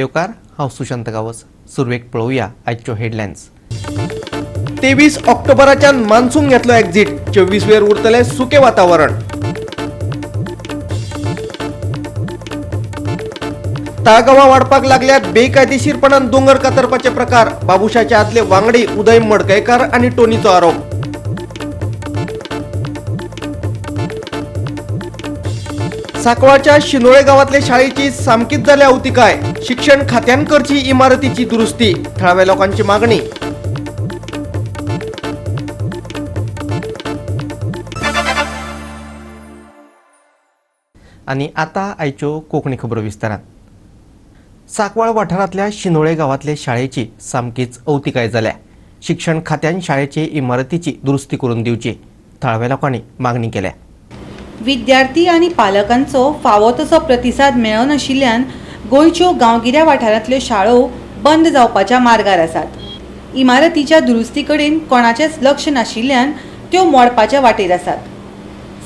येवकार, हांव सुशांत गांवस. सुरवेक पळोवया आयच्यो हेडलायन्स. 23 ऑक्टोबराच्यान मान्सून घेतलो एक्झिट. 24 वेर उरतलें सुकें वातावरण. ताळगांवां वाडपाक लागल्यात बेकायदेशीरपणान दोंगर कातरपाचे प्रकार. बाबुशाचे आदले वांगडी उदय मडकयकार आनी टोनीचो आरोप. सांकवाळच्या शिनोळे गांवांतले शाळेची सामकीच जाल्या अवतिकाय. शिक्षण खात्यान करची इमारतीची दुरुस्ती, थळाव्या लोकांची मागणी. आनी आतां आयच्यो कोंकणी खबरो विस्तारान. सांकवाळ वाठारांतल्या शिनोळे गांवांतले शाळेची सामकीच अवतिकाय जाल्या. शिक्षण खात्यान शाळेचे इमारतीची दुरुस्ती करून दिवची, थळाव्या लोकांनी मागणी केल्या. विद्यार्थी आनी पालकांचो फावो तसो प्रतिसाद मेळनाशिल्ल्यान गोंयच्यो गांवगिऱ्या वाठारांतल्यो शाळो बंद जावपाच्या मार्गार आसात. इमारतीच्या दुरुस्ती कडेन कोणाचेंच लक्ष नाशिल्ल्यान त्यो मोडपाच्या वाटेर आसात.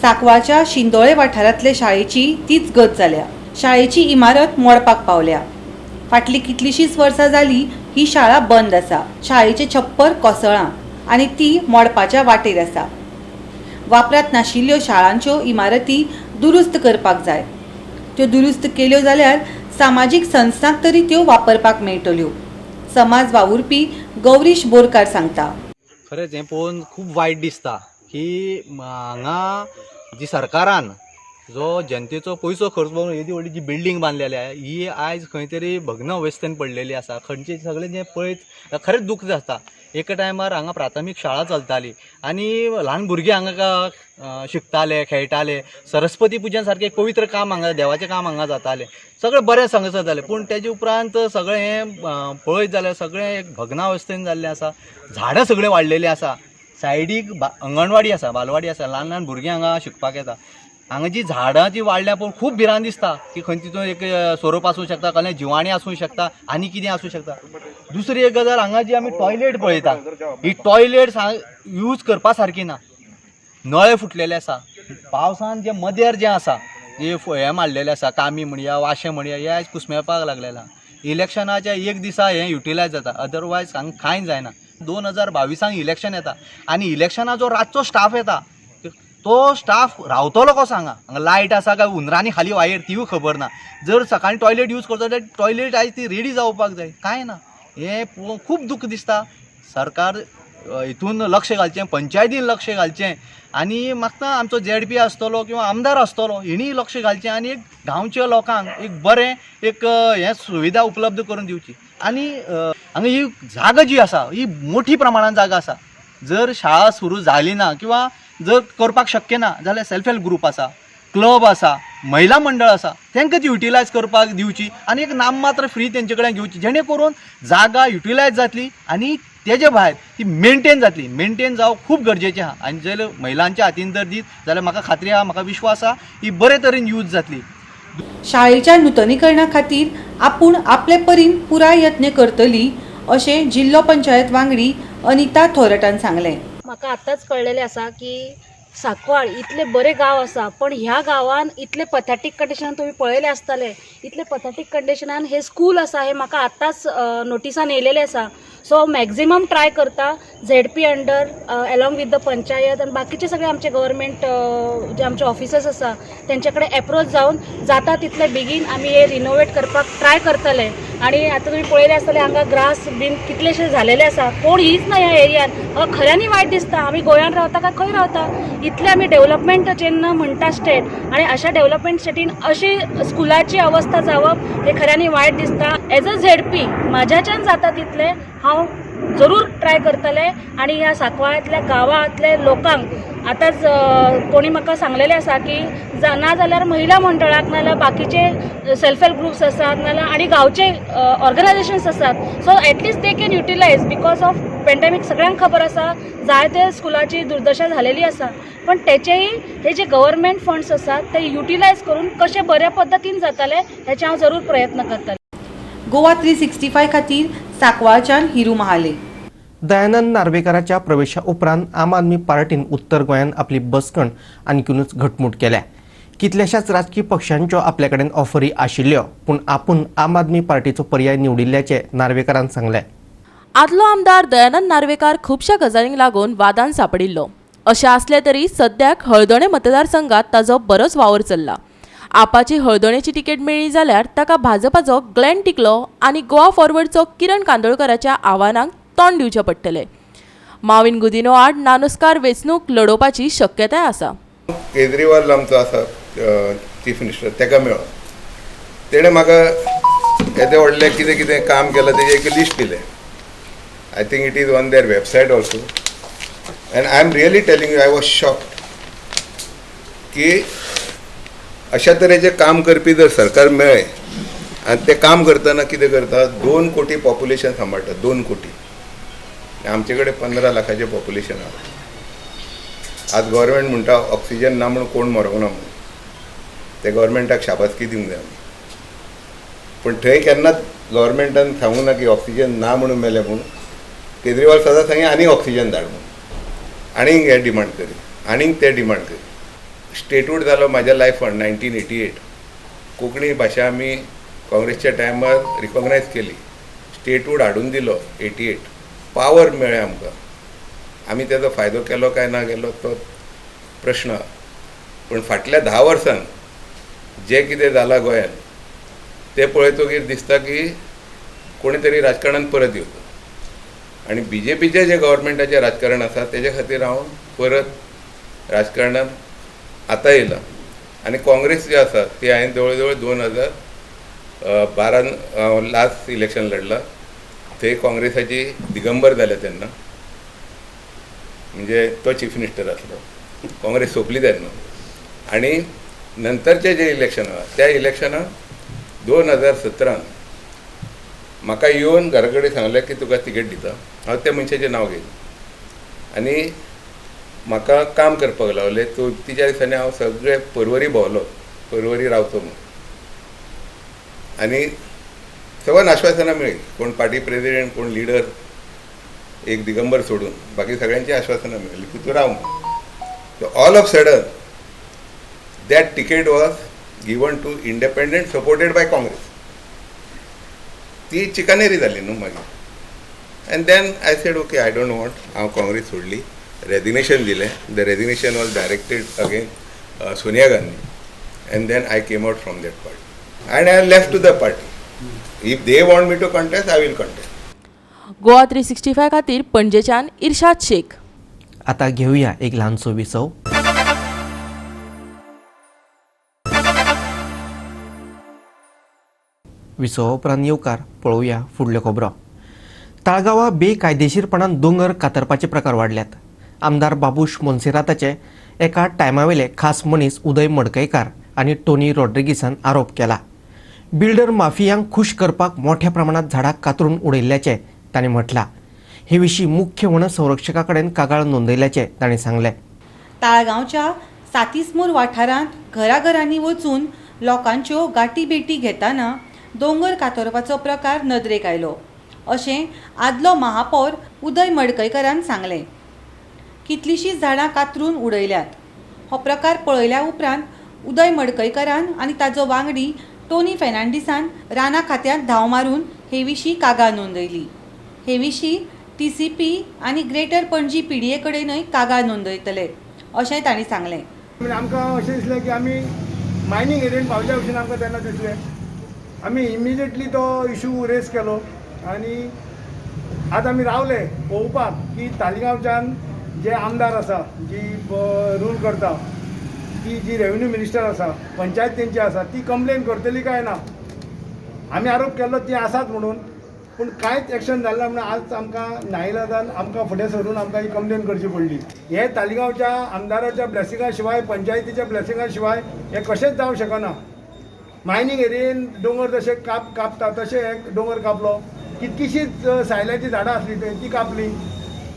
सांकवाळच्या शिंदोळे वाठारांतले शाळेची तीच गत जाल्या. शाळेची इमारत मोडपाक पावल्या. फाटलीं कितलींशींच वर्सां जालीं ही शाळा बंद आसा. शाळेचें छप्पर कोसळ्ळां आनी ती मोडपाच्या वाटेर आसा. वापरात नाशिल्ल्यो शाळांच्यो इमारती दुरुस्त करपाक जाय. त्यो दुरुस्त केल्यो जाल्यार सामाजीक संस्थांक तरी त्यो वापरपाक मेळटल्यो, समाज वावुरपी गौरीश बोरकार सांगता. खरेंच हें पळोवन खूब वायट दिसता की हांगा जी सरकारान जो जनतेचो पयसो खर्च करून येदी व्हडली जी बिल्डींग बांदलेली आहा, ही आयज खंय तरी भग्न अवस्थेन पडलेली आसा. खंयचे सगळें जें पळयत खरेंच दूख जाता. एका टायमार हांगा प्राथमीक शाळा चलताली आनी ल्हान भुरगीं हांगा शिकताले, खेळटाले. सरस्वती पुजन सारकें एक पवित्र काम हांगा, देवाचें काम हांगा जातालें, सगळें बरें हांगा जातालें. पूण तेजे उपरांत सगळें हें पळयत जाल्यार सगळें एक भग्नावस्थेन जाल्लें आसा. झाडां सगळीं वाडलेलीं आसा. सायडीक अंगणवाडी आसा, बालवाडी आसा, ल्हान ल्हान भुरगीं हांगा शिकपाक येता. हांगा जी झाडां जी वाडल्या पळोवन खूब भिरांत दिसता की खंय तितून एक सोरोप आसूं शकता, कसलें जिवाणी आसूं शकता आनी कितें आसूं शकता. दुसरी एक गजाल, हांगा जी आमी टॉयलेट पळयता, ही टॉयलेट यूज करपा सारकी ना. नळे फुटलेले आसा. पावसान जे मदेर जें आसा, जे हें मारलेलें आसा, कामी म्हणया, वाशे म्हणया, हे आयज कुसमेवपाक लागलेलें आसा. इलेक्शनाच्या एक दिसा हें युटिलायज जाता, अदरवायज हांगा कांय जायना. 2022 इलेक्शन येता आनी इलेक्शनाचो रातचो स्टाफ येता, तो स्टाफ रावतलो कसो हांगा? हांगा लायट आसा काय हुंदरांनी खाली वायर तिवूय खबर ना. जर सकाळीं टॉयलेट यूज करता जाल्यार टॉयलेट आयज ती रेडी जावपाक जाय, कांय ना. हें पळोवन खूब दूख दिसता. सरकार हितून लक्ष घालचें, पंचायतीन लक्ष घालचें आनी म्हाका आमचो ZP आसतलो किंवा आमदार आसतलो हेणीय लक्ष घालचें आनी एक गांवच्या लोकांक एक बरें एक हें सुविधा उपलब्ध करून दिवची. आनी हांगा ही जागा जी आसा ही मोठी प्रमाणान जागा आसा. जर शाळा सुरू जाली ना किंवा जर करपाक शक्य ना जाल्यार सेल्फ हेल्प ग्रूप आसा, क्लब आसा, महिला मंडळ आसा, तांकां ती युटिलायज करपाक दिवची आनी एक नाममात्र फ्री तेंचे कडेन घेवची, जेणे करून जागा युटिलायज जातली आनी तेजे भायर ती मेनटेन जातली. मेनटेन जावप खूब गरजेचें आहा आनी जर महिलांच्या हातीन जर दीत जाल्यार म्हाका खात्री आहा, म्हाका विश्वास आहा, ही बरे तरेन यूज जातली. शाळेच्या नुतनीकरणा खातीर आपूण आपले परीन पुराय यत्न करतली अशें जिल्लो पंचायत वांगडी अनिता थोरटान सांगलें. म्हाका आतांच कळ्ळेलें आसा की सांकवाळ इतलें बरें गांव आसा, पण ह्या गांवान इतलें पथेटीक कंडिशनान तुमी पळयलें आसतलें, इतलें पथेटीक कंडिशनान हें स्कूल आसा हें म्हाका आतांच नोटिसान येयलेलें आसा. सो मॅक्झिमम ट्राय करता ZP under along with the panchayat आनी बाकीचे सगळे आमचे गव्हर्मेंट जे आमचे ऑफिसर्स आसा तेंचे कडेन एप्रोच जावन जाता तितले बेगीन आमी हे रिनोवेट करपाक ट्राय करतले. आनी आतां तुमी पळयलें आसतलें हांगा ग्रास बीन कितलेशे झालेले आसा, कोण हीच ना ह्या एरियान. म्हाका खऱ्यांनी वायट दिसता, आमी गोंयान रावता काय खंय रावता? इतले आमी डेव्हलपमेंट जेन्ना म्हणटा स्टेट आनी अशा डेव्हलपमेंट स्टेटीन अशी स्कुलाची अवस्था जावप हे खऱ्यांनी वायट दिसता. एज अ ZP म्हाज्याच्यान जाता तितलें हांव जरूर ट्राय करतलें. आनी ह्या सांकवाळांतल्या गांवांतल्या लोकांक आतांच कोणी म्हाका सांगलेलें आसा की ना जाल्यार महिला मंडळाक, नाजाल्यार बाकीचे सेल्फ हेल्प ग्रुप्स आसात, नाजाल्यार आनी गांवचे ऑर्गनायझेशन्स आसात, so at least they can utilize because of pandemic. सगळ्यांक खबर आसा जायते स्कुलाची दुर्दशा झालेली आसा, पण तेचेय हे जे गव्हर्मेंट फंड्स आसात ते युटिलायज करून कशे बऱ्या पद्दतीन जातले हेचे हांव जरूर प्रयत्न करतलें. गोवा 365 खातीर सांकवाळच्यान हिरू महाले. दयानंद नार्वेकाराच्या प्रवेशा उपरांत आम आदमी पार्टीन उत्तर गोंयांत आपली बसकण आणखीनूच घटमूट केल्या. कितल्याशाच राजकीय पक्षांच्यो आपल्या कडेन ऑफरी आशिल्ल्यो, पूण आपूण आम आदमी पार्टीचो पर्याय निवडिल्ल्याचें नार्वेकारान सांगलें. आदलो आमदार दयानंद नार्वेकार खुबश्या गजालींक लागून वादान सांपडिल्लो. अशें आसलें तरी सद्याक हळदोणें मतदारसंघात ताजो बरोच वावर चल्ला. आपाची हळदोणेची तिकेट मेळ्ळी जाल्यार ताका भाजपाचो ग्लॅन टिकलो आनी गोवा फॉरवर्डचो किरण कांदोळकराच्या आव्हानांक तोंड दिवचें पडटलें. माविन गुदिनो आड नानोस्कार वेंचणूक लडोवपाची शक्यताय आसा. केजरीवाल आमचो आसा चीफ मिनिस्टर, ताका मेळ्ळो. तेणें म्हाका येदें व्हडलें कितें कितें काम केलां तेजें एक लिस्ट दिलें. I think it is on their website also. And I am really telling you, I was shocked की अशा तरेचें काम करपी जर सरकार मेळ्ळें आनी तें काम करतना कितें करता, 2 कोटी पॉप्युलेशन सांबाळटा, 2 कोटी. आमचे कडेन 15 लाखाचें पॉप्युलेशन आसा. आज गव्हर्मेंट म्हणटा ऑक्सिजन ना म्हूण कोण मरोंक ना म्हणून, ते गव्हर्मेंटाक शाबासकी दिवंक जाय आमी. पूण थंय केन्नाच गव्हर्मेंटान सांगूंक ना की ऑक्सिजन ना म्हणून मेले म्हूण. केजरीवाल सदांच सांगे आनीक ऑक्सिजन धाड म्हणून, आनीक हें डिमांड करी, आनीक तें डिमांड करी. स्टेटहूड जालो म्हाज्या लायफान 1988. कोंकणी भाशा आमी काँग्रेसच्या टायमार रिकॉग्नायज केली, स्टेटहूड हाडून दिलो 88. पावर मेळ्ळें आमकां, आमी तेजो फायदो केलो काय ना केलो तो प्रश्न. पूण फाटल्या 10 वर्सांक जें कितें जालां गोंयांत तें पळयतकीर दिसता की कोणी तरी राजकारणान परत येवचो. आनी बी जे पीचें जें गव्हर्मेंटाचें राजकारण आसा तेजे खातीर हांव परत राजकारणान आतां येयलां. आनी काँग्रेस जी आसा ती हांवें जवळ जवळ 2012 हांव लास्ट इलेक्शन लडलां, थंय काँग्रेसाची दिगंबर जाल्या तेन्ना, म्हणजे तो चीफ मिनिस्टर आसलो, काँग्रेस सोंपली तेन्ना. आनी नंतरचें जें इलेक्शन आसा त्या इलेक्शनाक 2017 म्हाका येवन घरा कडेन सांगलें की तुका तिकेट दिता, हांव त्या मनशाचें नांव घेयलें आनी म्हाका काम करपाक लावलें. चवथीच्या दिसांनी हांव सगळे परवरी भोंवलो, परवरी रावचो म्हूण, आनी सगळ्यांक आश्वासनां मेळ्ळीं, कोण पार्टी प्रेजिडेंट, कोण लिडर, एक दिगंबर सोडून बाकी सगळ्यांची आश्वासनां मेळ्ळीं की तूं राव म्हूण. All of sudden that ticket was given to independent supported by Congress. ती चिकानेरी जाली न्हू मागीर. And then I said okay, I don't want, हांव काँग्रेस सोडली, रेजिग्नेशन दिलें. The resignation was directed again Sonia Gandhi, and then I came out from that party and I left to the party. If they want me to contest, I will contest. Goa 365 खातीर पणजेच्यान इर्शाद शेख. आता घेऊया एक ल्हानसो विसव. विसवा उपरांत येवकार पळोवया फुडल्यो खबरो. ताळगांवा बेकायदेशीरपणान दोंगर कातरपाचे प्रकार वाडल्यात. आमदार बाबूश मोन्सेराताचे एका टायमावेले खास मनीस उदय मडकयकार आनी टोनी रॉड्रिगीसान आरोप केला. बिल्डर माफियांक खूश करपाक मोठ्या प्रमाणात झाडां कातरून उडयल्ल्याचें तांणी म्हटलां. हे विशीं मुख्य वन संरक्षका कडेन कागाळ नोंदयल्याचें तांणी सांगलें. ताळगांवच्या सातीसमूर वाठारांत घराघरांनी वचून लोकांच्यो गाठी भेटी घेतना दोंगर कातरपाचो प्रकार नदरेक आयलो अशें आदलो महापौर उदय मडकयकरान सांगलें. कितलींशींच झाडां कातरून उडयल्यात. हो प्रकार पळयल्या उपरांत उदय मडकयकरान आनी ताजो वांगडी टोनी फेर्नांडीसान रानां खात्यांत धांव मारून हे विशीं कागाळ नोंदयली. हे विशीं TCP आनी ग्रेटर पणजी PDA कडेनय कागाळ नोंदयतले अशें तांणी सांगलें. आमकां अशें दिसलें की आमी मायनींग एरियेन पावल्या भशेन आमकां तेन्ना दिसलें. आमी इमिजिएटली तो इशू रेज केलो आनी आतां आमी रावले पळोवपाक की तालिगांवच्यान जे आमदार आसा, जी रूल करता, ती जी रेवेन्यू मिनिस्टर आसा, पंचायत तेंची आसा, ती कंप्लेन करतली काय ना. आमी आरोप केल्लो ती आसात म्हणून, पूण कांयच एक्शन जालें ना म्हणून आज आमकां नाइलाजान आमकां फुडें सरून आमकां ही कंप्लेन करची पडली. हे तालिगांवच्या आमदाराच्या ब्लेसिंगा शिवाय, पंचायतीच्या ब्लेसिंगा शिवाय हें कशेंच जावंक शकना. मायनींग एरियेन दोंगर जशे कापता तशें हे दोंगर कापलो, कितकीशींच सायल्याचीं झाडां आसली थंय ती कापली.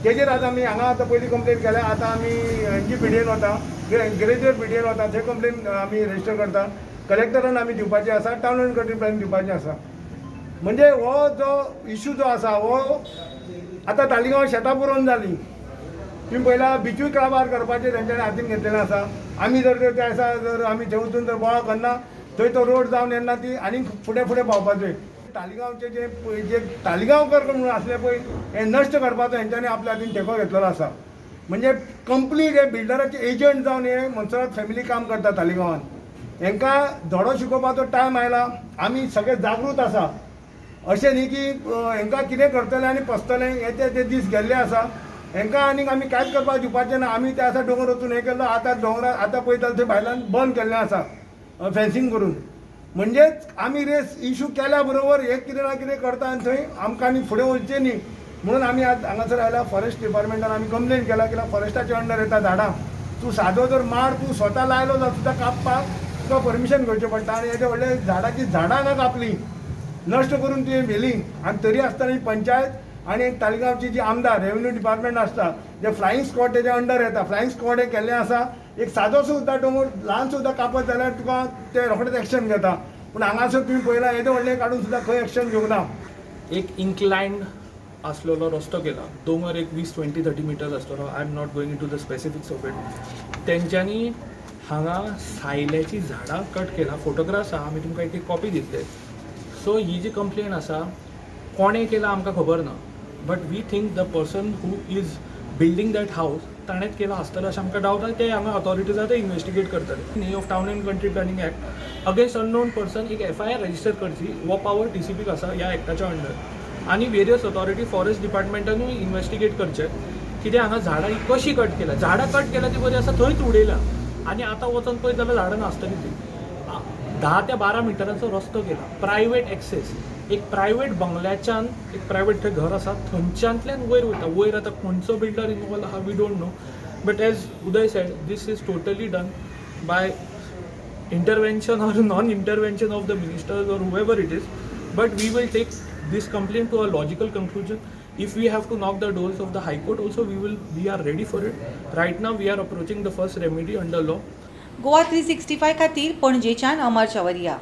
तेजेर आतां आमी हांगा आतां पयलीं कंप्लेन केल्या, आतां आमी एन जी पी डीएन वता, ग्रेजुएट पी डी एन वता, थंय कंप्लेन आमी रजिस्टर करता. कलेक्टरान आमी दिवपाची आसा, टावन एंड कंट्री प्लॅन दिवपाचें आसा. म्हणजे हो जो इशू जो आसा हो आतां तालिगांव शेतां पुरोवन जालीं. तुमी पयला बिचूय काबार करपाचें तेंच्यांनी हातीन घेतलेलें आसा. आमी जर त्या दिसा जर आमी थंय वचून जर बोवाळ करना, थंय तो रोड जावन येन्ना ती आनीक फुडें फुडें पावपाचे. तालिगांवचे जे जे तालिगांवकर म्हणून आसले पळय, हे नश्ट करपाचो हेंच्यांनी आपल्या हातीन ठेको घेतलेलो आसा. म्हणजे कंप्लीट हे बिल्डराचे एजंट जावन हे मोन्सेरात फॅमिली काम करता तालिगांवान. हेंकां धडो शिकोवपाचो टायम आयला. आमी सगळे जागृत आसा, अशें न्ही की हेंकां कितें करतले आनी पसतले, हे ते दीस गेल्ले आसा. हेंकां आनीक आमी कांयच करपाक दिवपाचें ना. आमी त्या दिसा दोंगर वचून हें केल्लो, आतां दोंगरार आतां पळयता थंय भायल्यान बंद केल्लें आसा फेन्सींग करून. म्हणजेच आमी रेस इशू केल्या बरोबर हे कितें ना कितें करता आनी थंय आमकां आनी फुडें वचचें न्ही म्हणून आमी आज हांगासर आयल्या. फॉरेस्ट डिपार्टमेंटान आमी कंप्लेन केला की फॉरेस्टाच्या अंडर येता झाडां, तूं सादो जर माड तूं स्वता लायलो जाल्यार सुद्दां कापपाक तुका परमिशन घेवचें पडटा. आनी येदे व्हडले झाडाची झाडां हांगा कापली, नश्ट करून तुवें व्हेली, आनी तरी आसतना ही पंचायत आनी तालिगांवची जी आमदार रेवेन्यू डिपार्टमेंट आसता, जे फ्लायिंग स्क्वॉड तेज्या अंडर येता, फ्लायिंग स्क्वॉड हें केल्लें आसा. एक सादो सुद्दां दोंगर ल्हान सुद्दां कापत जाल्यार तुका ते रोखडेच एक्शन घेता, पूण हांगासर तुमी पळयलां येदे व्हडलें काडून सुद्दां खंय एक्शन घेवंक ना. एक इन्क्लायन्ड आसलेलो रस्तो केला, दोंगर एक 20 20 30 मिटर्स आसतलो. I am not going into the specifics of it. तेंच्यांनी हांगा सायल्याची झाडां कट केला, फोटोग्राफ्स आहा, आमी तुमकां एक कॉपी दितले. सो ही जी कंप्लेन आसा कोणें केला आमकां खबर ना, but we think the person who is building that house ताणेंच केलां आसतलें अशें आमकां डावट आसा. ते हांगा ऑथॉरिटीज आहा ते इन्वेस्टिगेट करतले. न्ही of town and country planning act against unknown person एक एफआयआर रजिस्टर करची, हो पावर टीसीपीक आसा ह्या एक्टाच्या अंडर. आनी वेरियस ऑथॉरिटी फॉरेस्ट डिपार्टमेंटानूय इन्वेस्टिगेट करचें कितें हांगा झाडां ही कशी कट केल्या. झाडां कट केल्या ती बरी आसा, थंयच उडयल्या आनी आतां वचोन पळयत जाल्यार झाडां नासतली ती. 10 ते 12 मिटरांचो रस्तो केला, प्रायवेट एक्सेस, एक प्रायवेट बंगल्याच्यान एक प्रायवेट थंय घर आसा थंयच्यातल्यान वयर वयता. वयर आतां खंयचो बिल्डर इनवॉल्व आहा we don't know, but as Uday said this is totally done by intervention or non intervention of the ministers or whoever it is. But we will take this complaint to a logical conclusion. If we have to knock the doors of the High Court also, we are ready for it. Right now we are approaching the first remedy under law. Goa 365 खातीर पणजेच्यान अमर चवरिया.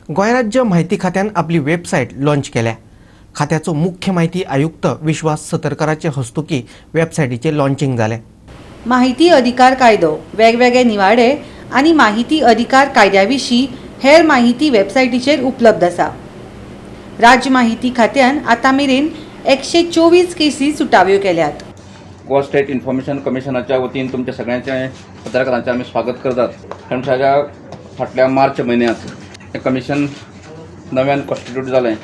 गोंय राज्य म्हायती खात्यान आपली website launch केल्या. खात्याचो मुख्य म्हायती आयुक्त विश्वास सतरकराचे हस्तुकी वेबसायटीचें लॉन्चिंग जालें. माहिती अधिकार कायदो, वेगवेगळे निवाडे आनी माहिती अधिकार कायद्या विशीं हेर माहिती वेबसायटीचेर उपलब्ध आसा. राज्य माहिती खात्यान आतां मेरेन 124 केसी सुटाव्यो केल्यात. गोवा स्टेट इन्फॉर्मेशन कमिशनाच्या वतीन तुमच्या सगळ्यांचें पत्रकारांचें आमी स्वागत करतात. कारण साद्या फाटल्या मार्च म्हयन्यांत हें कमिशन नव्यान कॉन्स्टिट्यूट जालें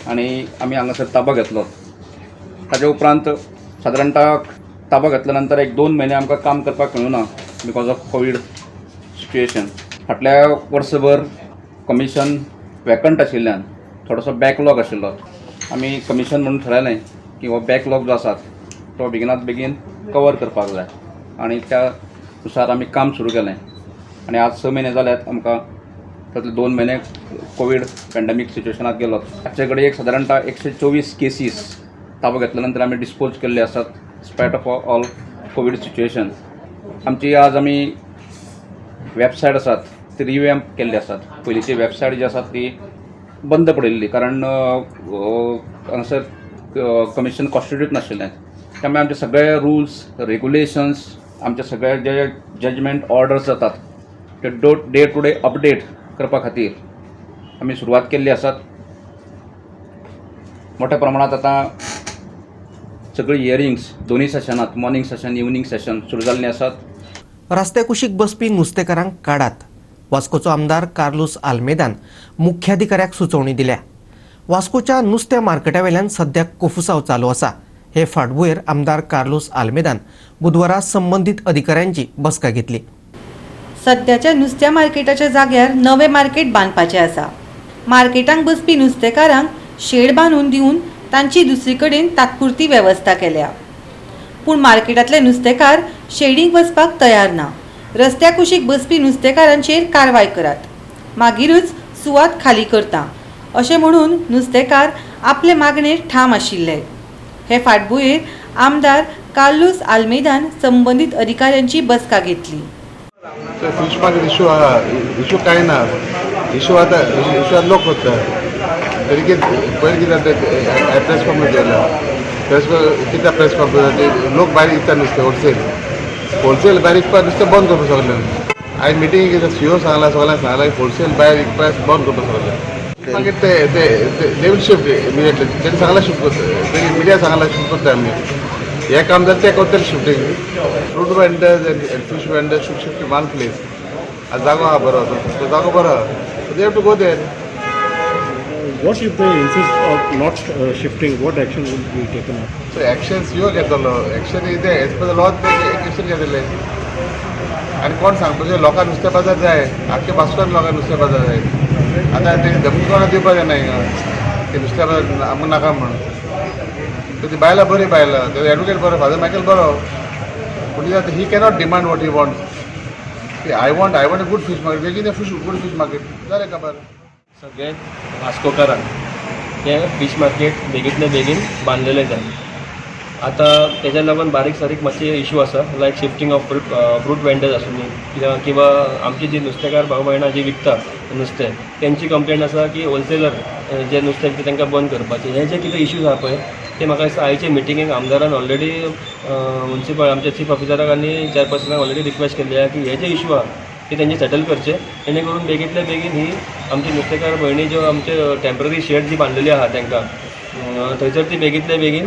आनी आमी हांगासर ताबो घेतलो. ताजे उपरांत सादारणतः ताबो घेतल्या नंतर 1-2 म्हयने आमकां काम करपाक मेळूं ना because of Covid situation. फाटल्या वर्सभर कमिशन वेकंट आशिल्ल्यान थोडोसो बॅकलॉग आशिल्लो. आमी कमिशन म्हणून थारायलें की हो बॅकलॉग जो आसा तो बेगिनात बेगीन कवर करपाक जाय आनी त्या नुसार आमी काम सुरू केलें आनी आज 6 म्हयने जाल्यात आमकां. तातूंतले 2 म्हयने कोवीड पॅन्डेमीक सिच्युएशनात गेलो. आजचे कडेन एक सादारणतः 124 केसीस ताबो घेतल्या नंतर आमी डिस्पोज केल्ले आसात spite of all COVID situation. आमची आज आमी वेबसायट आसात ती रिवॅम्प केल्ली आसात. पयलींची वेबसायट जी आसात ती बंद पडिल्ली कारण हांगासर कमिशन कॉन्स्टिट्यूट नाशिल्लें. त्यामुळे आमचे सगळे रुल्स रेगुलेशन्स आमचे सगळे जे जजमेंट ऑर्डर्स जातात ते डे टू डे अपडेट करपा खातीर आमी सुरवात केल्ली आसात. मोठ्या प्रमाणात आतां सगळीं हियरिंग्स दोनूय सेशनात मॉर्निंग सेशन इवनींग सेशन सुरू जाल्लीं आसात. रस्त्या कुशीक बसपी नुस्तेकारांक काडात. वास्कोचो आमदार कार्लूस आल्मेदान मुख्याधिकाऱ्याक सुचोवणी दिल्या. वास्कोच्या नुस्त्या मार्केटा वेल्यान सद्याक कोफुसाव चालू आसा. हे फाटभुंयेर आमदार कार्लूस आल्मेदान बुधवारा संबंदीत अधिकाऱ्यांची बसका घेतली. सद्याच्या नुस्त्या मार्केटाच्या जाग्यार नवें मार्केट बांदपाचें आसा. मार्केटांक बसपी नुस्तेकारांक शेड बांदून दिवन तांची दुसरी कडेन तात्पुरती वेवस्था केल्या. पूण मार्केटांतले नुस्तेकार शेडींक वचपाक तयार ना. रस्त्या कुशीक बसपी नुस्तेकारांचेर कारवाय करात, मागीरूच सुवात खाली करता अशें म्हणून नुस्तेकार आपले मागणेर ठाम आशिल्ले. हे फाटभुंयेर आमदार कार्लूस आल्मेदान संबंदीत अधिकाऱ्यांची बसका घेतली. फिश मार्केट इशू आहा, इशू कांय ना, इशू आतां इशू लोक करता तरी कितें पयर कितें जाता प्रेस कॉन्फरन्स जाल्या, प्रेस कित्याक प्रेस कॉन्फरन्स लोक भायर विकता नुस्तें होलसेल. होलसेल भायर विकपाक नुस्तें बंद करपाक सगळें. आयज मिटींग सीओ सांगला, सगळ्यांक सांगला की होलसेल भायर विकपाक बंद करपाक सगळें. मागीर ते they will shift immediately. तेणी सांगला शिफ्ट करता, तेणी मिडिया सांगला शिफ्ट करता आमी. हें काम जालें तें करतले shifting. Fruit vendors and fish vendors should shift one place. आतां जागो आहा बरो, तो जागो बरो आहा, they have to go there. What if they insist of not shifting? What action will be taken up? So action CO घेतलो, action कितें as per the law action घेतले. आनी कोण सांगपाचें, लोकांक नुस्तें बाजार जाय, आख्खे वास्कोन लोकांक नुस्तें बाजार जाय. आतां ते धमकी कोणा दिवपाक जायना हिंगा की नुस्तें बाजार आमकां नाका म्हणून. तर ती बायलां बरीं, बायलां तेजो एडवोकेट बरो, फादर मायकल बरो, पूण आतां he cannot demand what he want. I want a good fish market. बेगीन फिश गुड फिश मार्केट जालें काबार. सगळे वास्कोकारांक हें फीश मार्केट बेगींतले बेगीन बांदलेलें जाय. आतां तेज्या लागून बारीक सारीक मातशे इशू आसा, like shifting of fruit vendors आसूं कित्याक किंवा आमची जी नुस्तेकार भाव भयणां जी विकता नुस्तें, तेंची कंप्लेन आसा की होलसेलर जे नुस्तें विकता तांकां बंद करपाचें. हे जे कितें इश्यूज आहा पळय, ते म्हाका दिसता आयचे मिटिंगेक आमदारान ऑलरेडी मुन्सिपल आमच्या चीफ ऑफिसराक आनी चेअरपर्सनाक ऑलरेडी रिक्वेस्ट केल्ली आहा की हे जे इशू आहा ते तेंचे सेटल करचे, जेणे करून बेगींतल्या बेगीन ही आमची नुस्तेकार भयणी ज्यो आमचे टेंपररी शेड जी बांदलेली आहा तांकां थंयसर ती बेगींतल्या बेगीन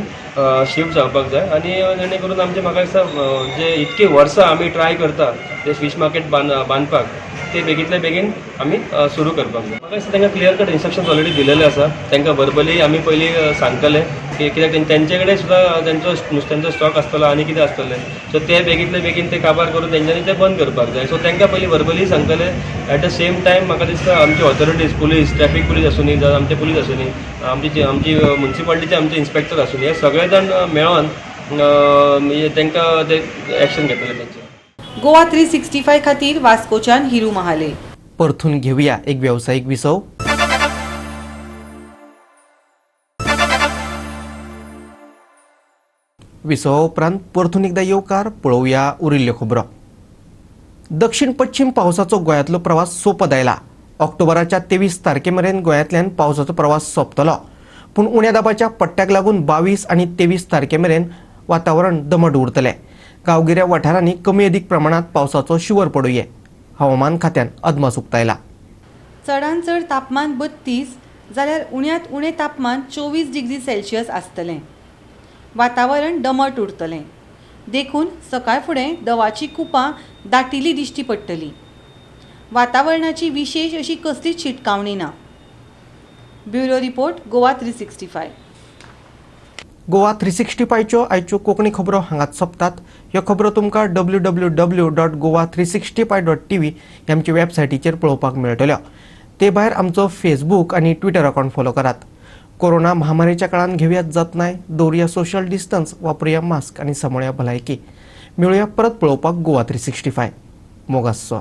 शिफ्ट जावपाक जाय. आनी जेणे करून आमचे म्हाका दिसता जे इतकी वर्सां आमी ट्राय करता ते फीश मार्केट बांदपाक, ते बेगींतल्या बेगीन आमी सुरू करपाक जाय. म्हाका दिसता तांकां क्लियर कट इन्स्ट्रक्शन्स ऑलरेडी दिलेले आसा. तांकां वर्बली आमी पयलीं सांगतले की कित्याक तेंचे कडेन सुद्दां तेंचो नुस्त्यांचो स्टॉक आसतलो आनी कितें आसतलें, सो ते बेगींतले बेगीन ते काबार करून तेंच्यांनी ते बंद करपाक जाय. सो तांकां पयलीं वर्बली सांगतले. एट the same time म्हाका दिसता आमची ऑथॉरिटीज, पुलीस, ट्रॅफीक पुलीस आसूं जावं आमचे पुलीस आसूं, आमची मुन्सिपालिटीचे आमचे इन्स्पेक्टर आसूं, हे सगळे जाण मेळोन म्हणजे तांकां ते एक्शन घेतले तेंचे. गोवा 365 खातीर वास्कोच्यान हिरू महाले. परतून घेवया एक वेवसायीक विसव. विसवा उपरांत परतून एकदा येवकार. पळोवया उरिल्ल्यो खबरो. दक्षिण पश्चिम पावसाचो गोंयांतलो प्रवास सोंपत आयला. ऑक्टोबराच्या 23 तारखे मेरेन गोंयांतल्यान पावसाचो प्रवास सोंपतलो, पूण उण्या दाबाच्या पट्ट्याक लागून 22 आनी 23 तारखे मेरेन वातावरण दमट उरतलें. गांवगिऱ्या वाठारांनी कमी अदीक प्रमाणांत पावसाचो शिंवर पडुये, हवामान खात्यान अदमास उक्तायला. चडांत चड तापमान 32 जाल्यार उण्यांत उणें तापमान 24 डिग्री सेल्सियस आसतलें. वातावरण दमट उरतलें, देखून सकाळ फुडें दवाची कुपां दाटिल्ली दिश्टी पडटली. वातावरणाची विशेश अशी कसलीच शिटकावणी ना. Bureau report, Goa 365. Goa 365च्यो आयच्यो कोंकणी खबरो हांगाच सोंपतात. ह्यो खबरो तुमकां www.goa365.tv ह्या आमच्या वेबसायटीचेर पळोवपाक मेळटल्यो. ते भायर आमचो फेसबूक आनी ट्विटर अकावंट फॉलो करात. कोरोना महामारीच्या काळान घेवयात जतनाय, दवरुया सोशल डिस्टन्स, वापरुया मास्क आनी सांबाळया भलायकी. मेळुया परत पळोवपाक गोवा 365. मोगासो.